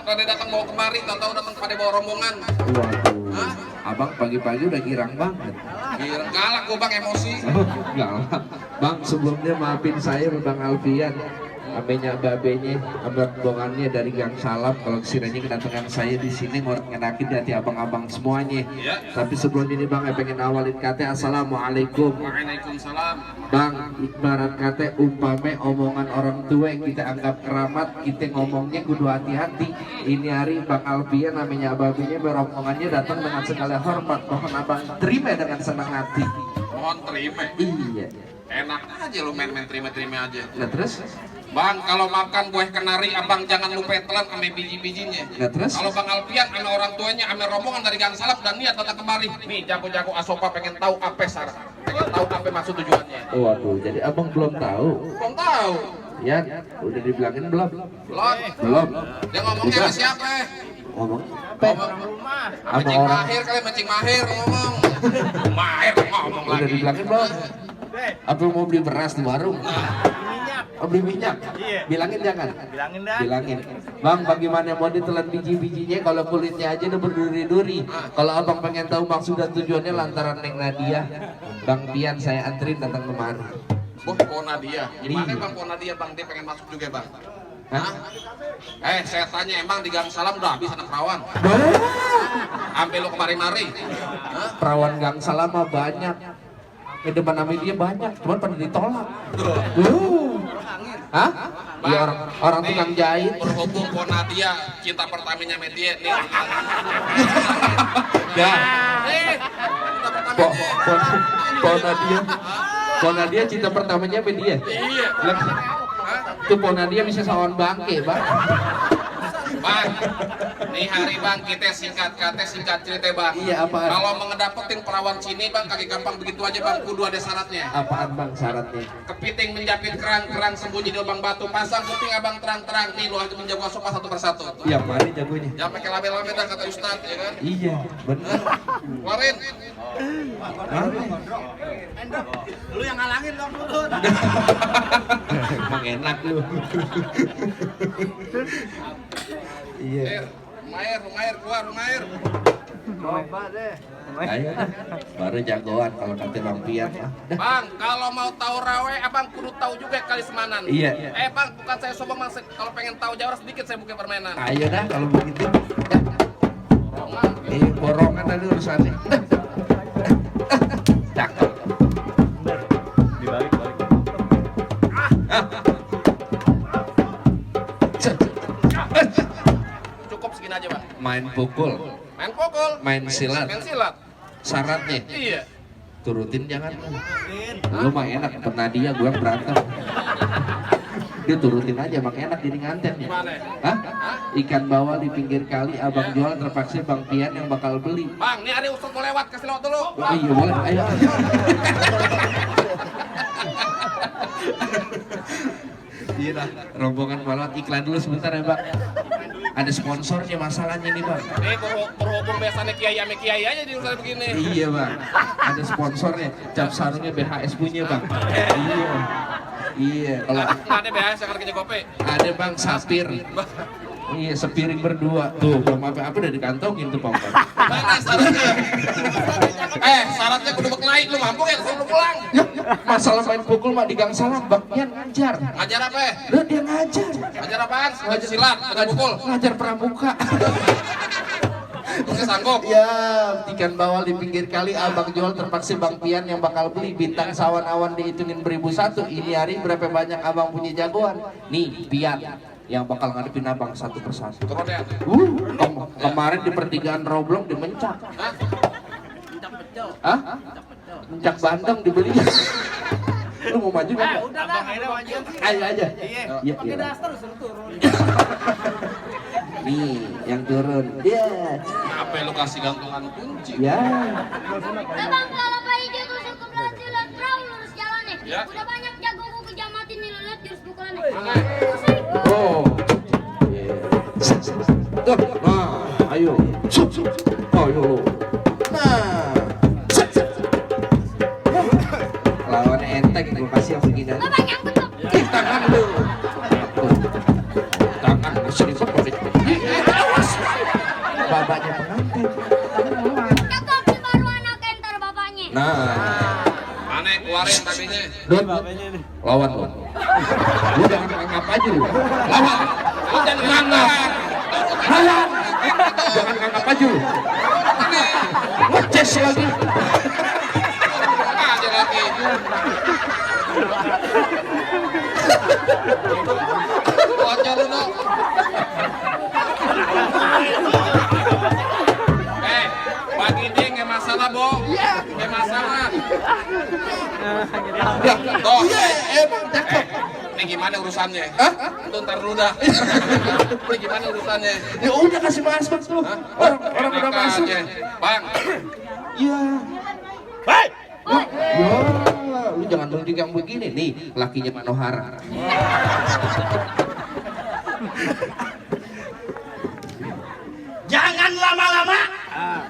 pada datang bawa kemari, tahu datang pada bawa rombongan. Waduh. Hah? Abang pagi-pagi udah girang banget. Girang galak gua bang, emosi. Oh, galak. Bang, sebelumnya maafin saya Bang Alfian. Amenya babenya, rombongannya dari Gang Salam. Kalau kesiranya kedatangan saya di sini ngorek ngenakin di hati abang-abang semuanya. Ya. Tapi sebelum ini Bang, saya pengen awalin kata Assalamualaikum. Waalaikumsalam. Bang, ibarat kata umpame omongan orang tua yang kita anggap keramat, kita ngomongnya kudu hati-hati. Ini hari Bang Alfian namanya babenya beromongannya datang dengan segala hormat. Mohon abang terima dengan senang hati. Mohon terima. Iya. Enak aja lu main-main terima-terima aja. Nah terus? Bang, kalau makan buah kenari, abang jangan lupa telan sama biji-bijinya. Nah terus? Kalau Bang Alfian sama orang tuanya, sama rombongan dari Gang Salam dan niat datang kemari. Nih, jago-jago Asopa pengen tahu apa syarat, pengen tahu apa maksud tujuannya. Waduh, jadi abang belum tahu. Belum tahu. Ya, udah dibilangin belum? Belum. Belum. Dia ngomongnya Udah. sama siapa? Ngomong. Ngomong Sama Mencing orang. Mahir kali, Mencing Mahir ngomong. Mahir ngomong Udah lagi. dibilangin belum? Apa mau beli beras di warung? Oh, beli minyak? Iya. Bilangin jangan? Bilangin dah. Bilangin. Bang, bagaimana mau ditelan biji-bijinya kalau kulitnya aja udah berduri-duri? Kalau abang pengen tahu maksud dan tujuannya lantaran Neng Nadia, Bang Pian saya anterin datang kemari. Boh, Nadia. Gimana Iya. Bang Nadia, Bang? Dia pengen masuk juga, Bang. Hah? Saya tanya, emang di Gang Salam udah habis anak perawan? Sampai lu kemari-mari. Hah? Perawan Gang Salam mah banyak. Di depan nama dia banyak, cuman pada ditolak. Hah? Ya orang Nih, tukang jahit. berhubung Nadia cinta pertamanya media nih. Ya. Cinta Po pertamanya. Nadia cinta pertamanya sama dia. Iya. Hah? Tuh Nadia bisa sawan bangke, Bang. Bang, nih hari Bang kita singkat kata singkat cerita Bang. Iya, apaan? Kalau mengedapetin perawan sini Bang kaki gampang begitu aja Bang, kudu ada syaratnya. Apaan Bang syaratnya? Kepiting menjapit kerang sembunyi di lubang batu, pasang kuping abang terang-terang. Nih lu harus menjaga sopa satu persatu. Iya, mana jagonya? Jangan pakai label-label dah kata Ustadz ya kan. Iya, bener. Keluarin. Hah? Lu yang ngalangin dong dulu. Emang enak lu. Iya. Rumair keluar Rumair. Coba deh. Ayo, baru jagoan kalau kata Bang Pian. Bang, kalau mau tahu rawe, abang kudu tahu juga kali semanan. Iya. Bang, bukan saya sombong Bang. Kalau pengen tahu jawab sedikit saya buka permainan. Ayo dah kalau begitu. Ini borongan tadi urusannya. Cakep. Dibalik balik. Cukup segini aja Bang. Main pukul, Main pukul. main silat. Main silat. Syaratnya Iya. turutin jangan. Lu mah enak, pernah dia gua berantem. Dia turutin aja, makanya enak jadi ngantennya. Gimana? Hah? Ikan bawal di pinggir kali, abang jual terpaksa Bang Pian yang bakal beli. Bang, nih ada ustadz mau lewat, kasih lewat dulu. Oh, iya boleh, ayo. Iya dah, rombongan balot iklan dulu sebentar ya Bang. Ada sponsornya masalahnya nih Bang. Berhubung biasanya kiai ame kiai aja di urusan begini. Iya Bang, ada sponsornya. Cap sarungnya BHS punya Bang. Iya. Iya, kalau Nggak ada biasa yang kerja gope. ada Bang Sapir. Iya, sepiring berdua. Tuh, belum apa-apa udah dikantongin tuh Bang. Mana syaratnya? Syaratnya kudu berkelahi, lu mampu ya lu pulang. Masalah main pukul mah di Gang Salam, Bang Pian ngajar. Ngajar apa? Loh, dia ngajar. Ngajar apaan? Ngajar silat, ngajar pukul. Ngajar pramuka. Masih sanggup. Ya, ikan bawal di pinggir kali, abang jual terpaksa Bang Pian yang bakal beli. Bintang sawan awan dihitungin beribu satu. Ini hari berapa banyak abang punya jagoan? Nih, Pian yang bakal ngadepin abang satu persatu. Turun ya. Kemarin di pertigaan Roblong dimencak. Hah? Hah? Mencak bandeng dibeli. Lu mau maju nggak? Udah dah. Abang aja maju. Ayo aja. Iya. Iya, Pakai iya. daster suruh turun. Nih, yang turun. Iya. Apa lu kasih gantungan kunci? Ya. Abang kalau Pak Ijo tusuk ke belakang dan terus lurus jalannya. Ya. Udah banyak jago ke jamatin nih, lo lihat jurus pukulannya. Mana? Oh. Iya. Tuh, nah, ayo. Ayo. Nah. Lawan enteng gue kasih yang begini. Abang yang betul. Tangan lu. Tangan sini kok. Keluarin babinya. Dut, lawan lu. Lu jangan anggap aja lu. Lawan. Lu jangan Nganggap. Lawan. Jangan anggap aja lu. Ngeces lagi. aja lagi. Bocor lu no. Bagi dia nggak masalah, Bo. Nggak masalah. Toh, Emang cakep. ini gimana urusannya? Hah? Itu ntar dulu dah. Ini gimana urusannya? Ya udah kasih masuk tuh. Orang udah Enak masuk. aja. Bang, Iya. Hei! Ya, lu jangan nunjuk yang begini nih, lakinya Manohara. Jangan lama-lama.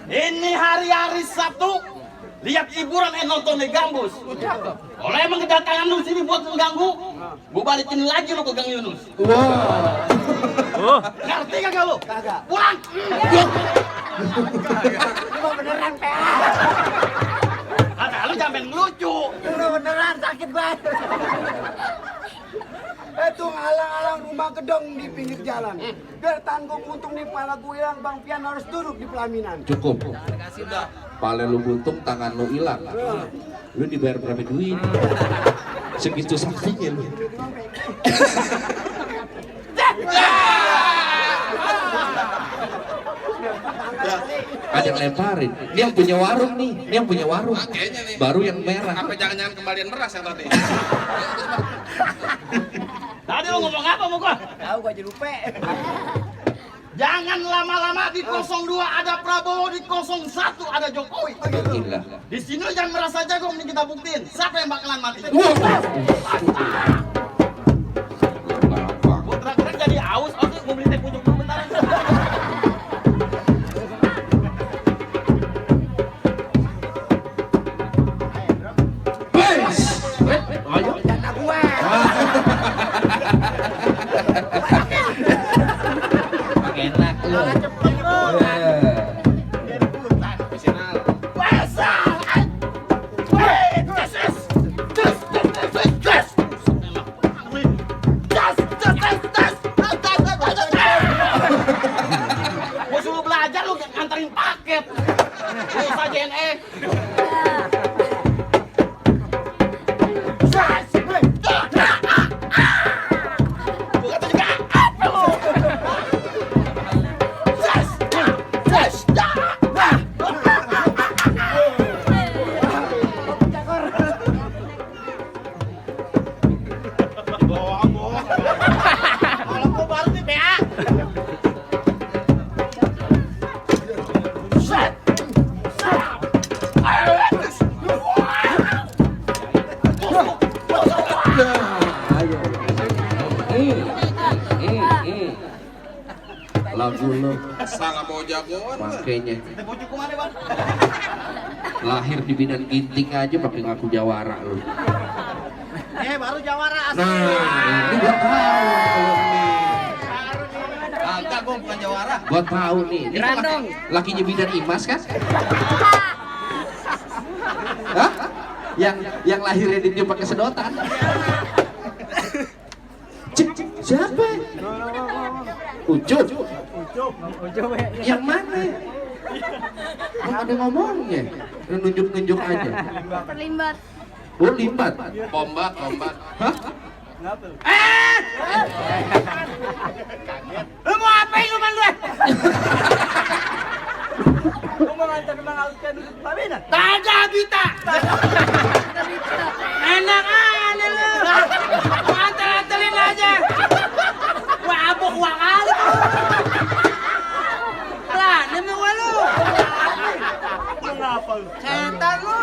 Ini hari-hari Sabtu. Lihat hiburan nonton di Gambus. Kalau emang kedatangan lu sini buat mengganggu, gua balikin lagi lu ke Gang Yunus. Wow. Ngerti kagak lu? Kagak. Pulang. Cuma beneran PA. Kata lu jangan main lucu. Udah beneran sakit banget. Itu ngalang-alang rumah gedong di pinggir jalan. Biar tanggung untung nih pala gue hilang, Bang Pian harus duduk di pelaminan. Cukup. Pale lu buntung, tangan lu hilang. Lu dibayar berapa duit? Segitu saktinya lu. Ada yang lemparin. Ini yang punya warung nih. Ini yang punya warung. kayaknya nih. Baru yang merah. Apa jangan-jangan kembalian beras yang tadi? Tadi lu ngomong apa mau gua? Tahu gua jadi lupa. Jangan lama-lama di 02 ada Prabowo, di 01 ada Jokowi. Gila. Di sini lu jangan merasa jago, ini kita buktiin siapa yang bakalan mati. Gua terak-terak jadi aus, oke gua beli teh pucuk dulu bentar. Ayo. Dana gua. Enak lu. Gua suruh belajar lu nganterin paket. Lu saja NE. Kalau gua baru nih PA. Lagu lu Salah mau jagoan. makanya Teh pucuk kemana, Bang? lahir di Bidan Ginting aja pakai ngaku Jawara lu. Baru Jawara asli. Nah, ini gua tahu kalau nih. Enggak, gua bukan Jawara. Gua tahu nih. Ini kan lakinya Bidan Imas kan? Hah? Yang lahirnya dia pakai sedotan. Cik, siapa? Ucup. Yang mana? Nggak ada ngomongnya. Nunjuk-nunjuk aja. Terlimbat. Oh, limbat. Kombat. Hah? Lu mau apain lu, Man, lu? Gua mau nganter Bang Alfian duduk di pelaminan. Kagak bisa. Enak aja lu. Antar-antarin aja. Wah, abok wah kali. Lah, demi gua lu. Kenapa lu? Setan lu.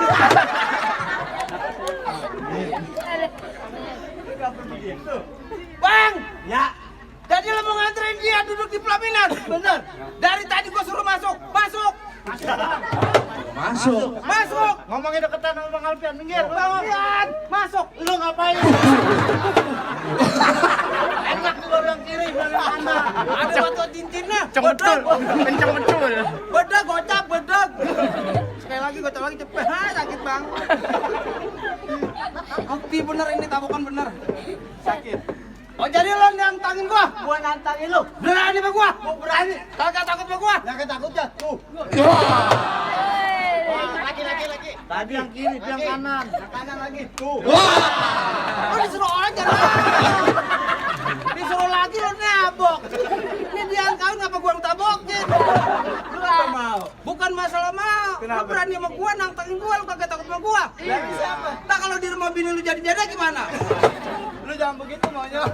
Bang! Ya. Jadi lo mau nganterin dia duduk di pelaminan? Bener. Dari tadi gua suruh masuk. Masuk. Masuk. Masuk. Ngomongin deketan sama Bang Alfian, minggir. Bang Alfian, masuk. Lu ngapain? Enak nih baru yang kiri, baru yang kanan. Ada batu cincinnya. Bedag. Kenceng betul. Bedag, gocap, bedag. Sekali lagi, gocap lagi cepet. Sakit bang. Bukti bener ini tabokan bener. Sakit. Oh jadi lo nantangin gua? Gua nantangin lo. Berani sama gua? Gua berani. Kagak takut sama gua? Kagak takut ya. Tuh. Lagi. Tadi yang kiri, yang kanan. Yang kanan lagi. Tuh. Wah. Oh disuruh orang jangan. Disuruh lagi lo nabok. Ini dia kau ngapa gua tabokin? Kenapa mau? Bukan masalah mau. Lu berani sama gua nantangin gua, lu kagak takut sama gua. Lagi siapa? Tak kalau di rumah bini lu jadi-jadi gimana? Lu jangan begitu maunya.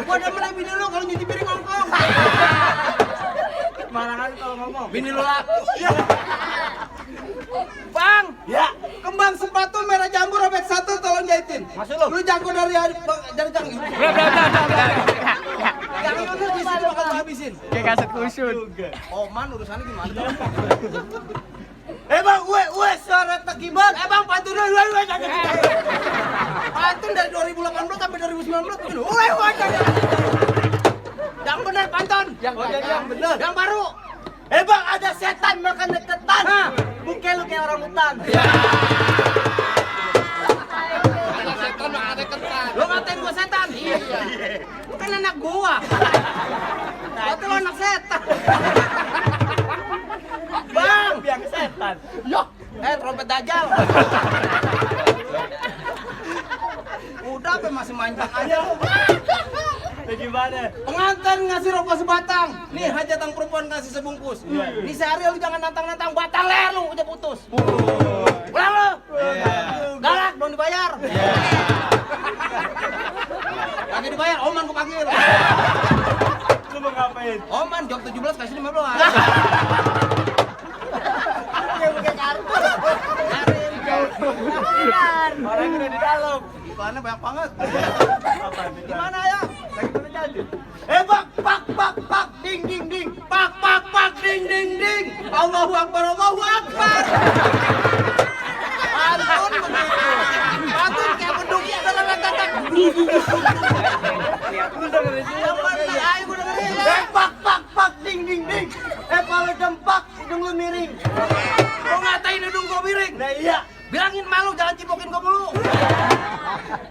Gua demen bini lu kalau nyuci piring ngongkong. Marah kali kalau ngomong. Bini lu laki. Bang, ya. Kembang sepatu merah jambu robek 1 tolong jahitin. Masuk lu. Lu jago dari jang. Yang itu di sini bakal habisin. Kayak kaset kusun. Oman urusannya gimana? Bang, gue suara takibat. Bang, pantun dulu, pantun dari 2018 sampai 2019. Yang benar pantun. Yang benar. Yang baru. Bang, ada setan makan deketan. Muka lu kayak orang hutan. Ada setan makan deketan. Lu ngatain gua setan? Iya. Bukan anak gua. Itu lu anak setan. Bang, biang setan. Yo, trompet dajal. Udah apa masih manjang aja. Gimana? Pengantin ngasih rokok sebatang. Nih hajatan perempuan kasih sebungkus. Nih sehari lu jangan nantang-nantang batang leher lu udah putus. Pulang lu. Galak belum dibayar. Kagak dibayar, Oman gua panggil. Lu mau ngapain? Oman jok 17 kasih 15. Pakai kartu. Orang udah di dalam. Iklannya banyak banget. Gimana ya? Lagi mana jadi? Pak, ding, pak, ding, ding. Allahu Akbar. Pantun begitu. Pantun kayak beduk dalam kata. Lu dengerin sih. Ayo gua dengerin. Pak, ding. Pala dempak, hidung lu miring. Gua ngatain hidung gua miring. Nah iya. Bilangin malu jangan cipokin gua mulu.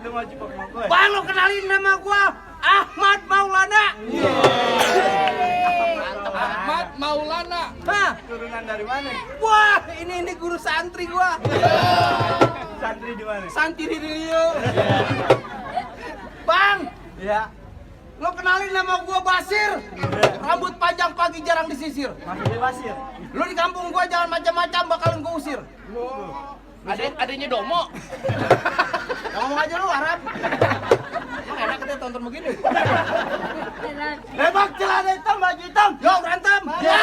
Lu mau cipok sama gua? Bang, lu kenalin nama gua Ahmad Maulana. Ahmad Maulana. Hah? Turunan dari mana? Wah, ini guru santri gua. Santri di mana? Santri di Rio. Bang. Ya. Lo kenalin nama gua Basir. Rambut panjang pagi jarang disisir. Masih di Basir. Lo di kampung gua jangan macam-macam bakalan gua usir. Adanya Domo. Ngomong aja lu Arab. Emang enak kita tonton begini. Bang, celana hitam, baju hitam. Yo berantem. Ya.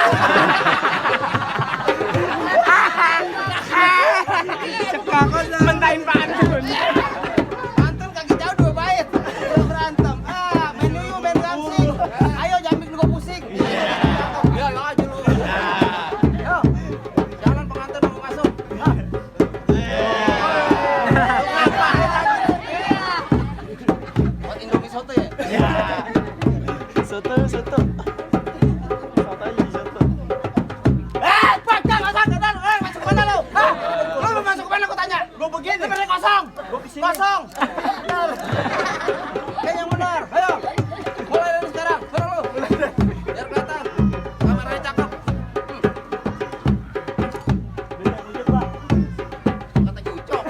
Mentain pantun. Pantun kaki jauh 2 bait. Yo berantem. Main yuk main dancing. Ayo jangan bikin gua pusing. Ya aja lu. Yo. Jangan pengantin mau masuk. Buat Indomie soto ya? Soto. Soto aja di soto. Pak, jangan masuk mana lu? Hah? Lu mau masuk mana gua tanya? Gua begini. Sebenarnya kosong. Gua kesini. Kosong. Benar. Kayak yang benar. Ayo. Mulai dari sekarang. Benar lu. Biar kelihatan. Kameranya cakep. Kata cucok.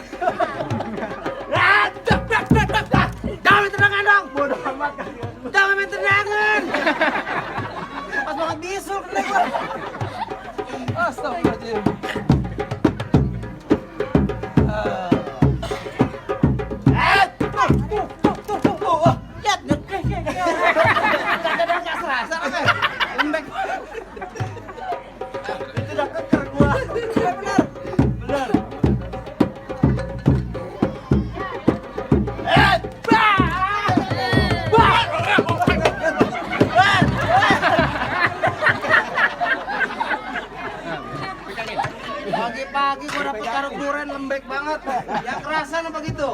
Jangan main tendangan dong. Bodoh amat kan. Jangan main tendangan. Pas banget bisul kena gua. Astagfirullahaladzim. Tuh. Lihat, kadang-kadang nggak serasa, lembek. Itu udah keker gua. Benar. Pagi-pagi gua dapet karung durian lembek banget. Yang kerasan apa gitu?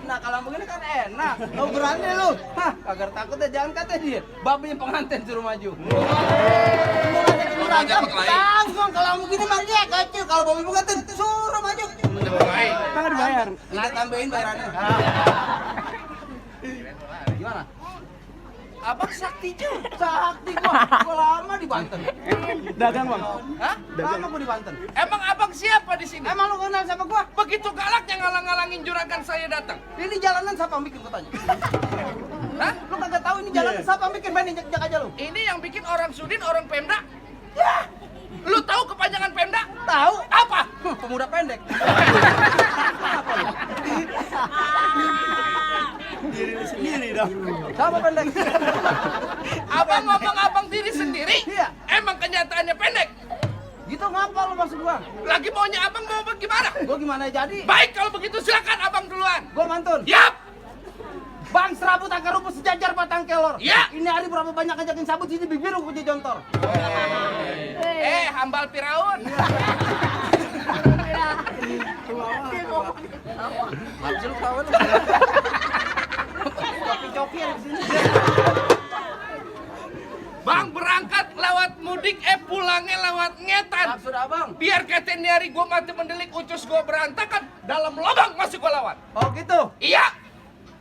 Nah kalau begini kan enak. Lu berani lu? Hah, agar takut ya jangan kata dia. Babi pengantin suruh maju. aja berkelahi. Tanggung kalau begini mah dia kecil, kalau Bobby bukatin suruh maju. Berkelahi. Enggak dibayar. Kita tambahin bayarannya. Gimana? Abang sakti juga. Sakti gua lama di Banten. Dagang bang. Hah? Lama gua di Banten. Emang abang siapa di sini? Emang lu kenal sama gua? Begitu galaknya ngalang-ngalangin juragan saya datang. Ini jalanan siapa yang bikin gua tanya? Hah? Lu kagak tahu ini jalanan siapa yang bikin, main injek-injek aja lu. Ini yang bikin orang Sudin, orang Pemda. Ya. Lu tahu kepanjangan Pemda? Tahu? Apa? Pemuda pendek. Diri lu sendiri dong. Siapa pendek? Abang ngomong abang diri sendiri? Iya. Emang kenyataannya pendek? Gitu ngapa lu maksud gua? Lagi maunya abang mau bagaimana? Gua gimana jadi? Baik kalau begitu silakan abang duluan. Gua mantun. Yap. Bang serabut akar rumput sejajar batang kelor. Ya. Ini hari berapa banyak ngajakin sabut sini bibir gua punya jontor. Hambal Firaun. Habis lu tahu lu. Coki-coki yang di sini. Bang berangkat lewat mudik, pulangnya lewat ngetan. Maksud abang? Biar keten hari gua mati mendelik, ucus gua berantakan, dalam lubang masih gua lawan. Oh gitu. Iya.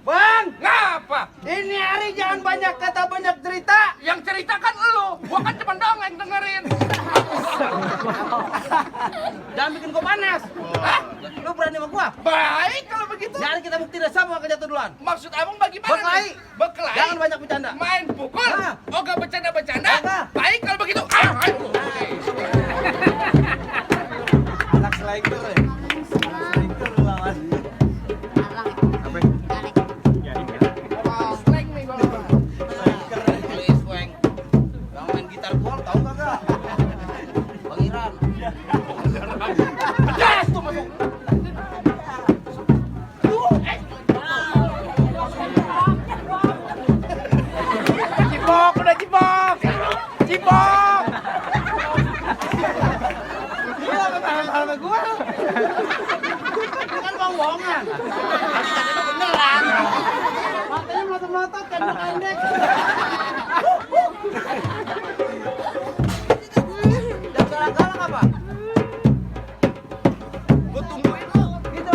Bang, Ngapa? ini hari jangan banyak kata banyak cerita. Yang cerita kan elu, gua kan cuma dongeng dengerin. Jangan bikin gua panas. Hah? Lu berani sama gua? Baik kalau begitu. Jadi kita bukti deh sama gak jatuh duluan. Maksud abang bagaimana? Berkelahi. nih? Berkelahi. Jangan banyak bercanda. Main pukul. Nah. Oh gak bercanda-bercanda. Nah. Baik kalau begitu. Aduh. Anak seleker ya. Seleker lu lawan. Slang nih gua. Bang main gitar gua tahu kagak? Bang Iran. Yes, tuh masuk. Cipok, udah cipok. Cipok. Iya, apa gua? Kan bohongan. Katanya beneran. Matanya melotot-melotot kan pendek. Jangan galak-galak apa? Gua tungguin lu. Gitu.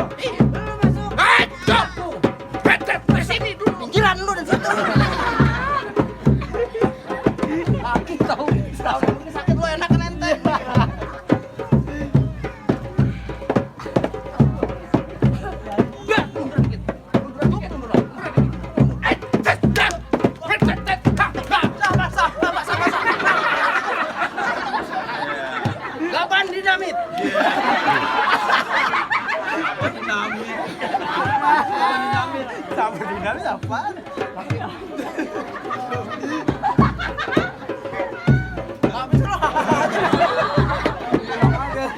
Lu masuk. Aduh. Betet ke sini dulu. Pinggiran lu dan situ. Kaki tahu. Tahu ini sakit lu enak kan ente. Laban dinamit. Sama dinamit apaan? Habis lu. Mirna ngangkat.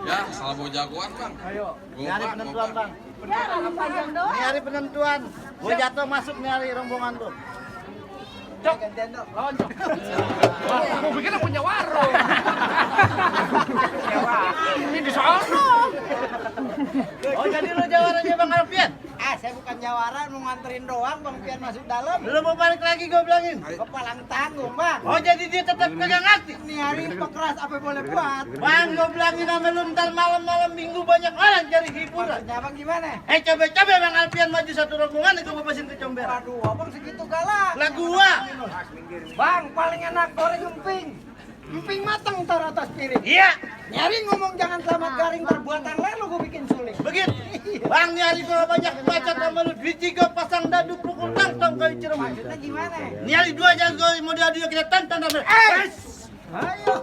Ya, salah bawa jagoan bang. Ayo. Gua Nyari Bang, penentuan gua bang. Ini hari penentuan. Gua jatuh masuk nih hari rombongan tuh. Gantian dong. Lawan dong. Gua pikir lu punya warung. Ini di sana. Oh jadi lu jawarannya Bang Alfian? Saya bukan jawara, mau nganterin doang Bang Pian masuk dalam. Lu mau balik lagi gua bilangin. Kepalang tanggung Bang. Oh jadi dia tetap kagak ngerti. Ini hari pekeras apa boleh buat? Bang gua bilangin sama lu ntar malam-malam minggu banyak orang cari hiburan. Maksudnya Bang gimana? Coba-coba Bang Alfian maju satu rombongan gua bebasin ke Comber. Aduh, Abang segitu galak. Lah gua. Bang, paling enak goreng emping. Emping mateng taruh atas piring. Iya. Nyari ngomong jangan selamat garing terbuatan lalu gue bikin suling. Begitu. Bang nyari gua banyak baca sama lu. Duit 3 pasang dadu pukul tang kayu Cirebon. Maksudnya gimana? Nyari 2 jago mau diadu kita tantang sama. Ayo.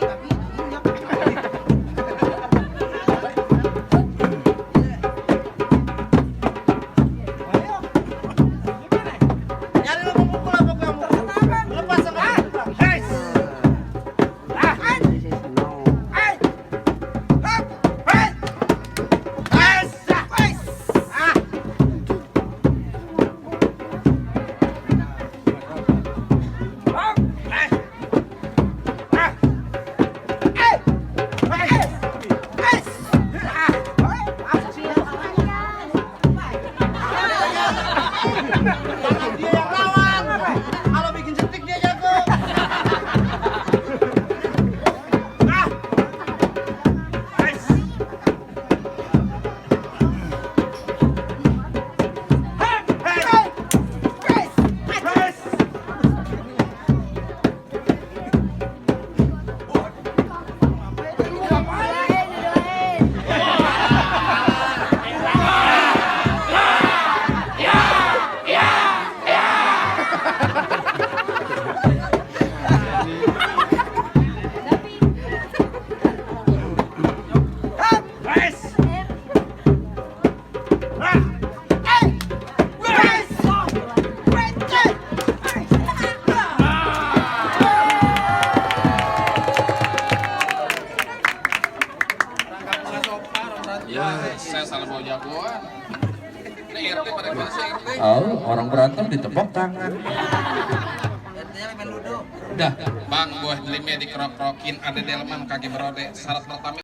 Kaki. Injak. Ayo. Gimana? Nyari lu mau pukul apa kamu? Lepas sama. Hei. Ya, saya salah bawa jagoan. Ini RT pada bahasa RT. Oh, orang berantem ditepok tangan. Dah, bang, gue lima dikerok-kerokin ada delman kaki berode. Syarat pertama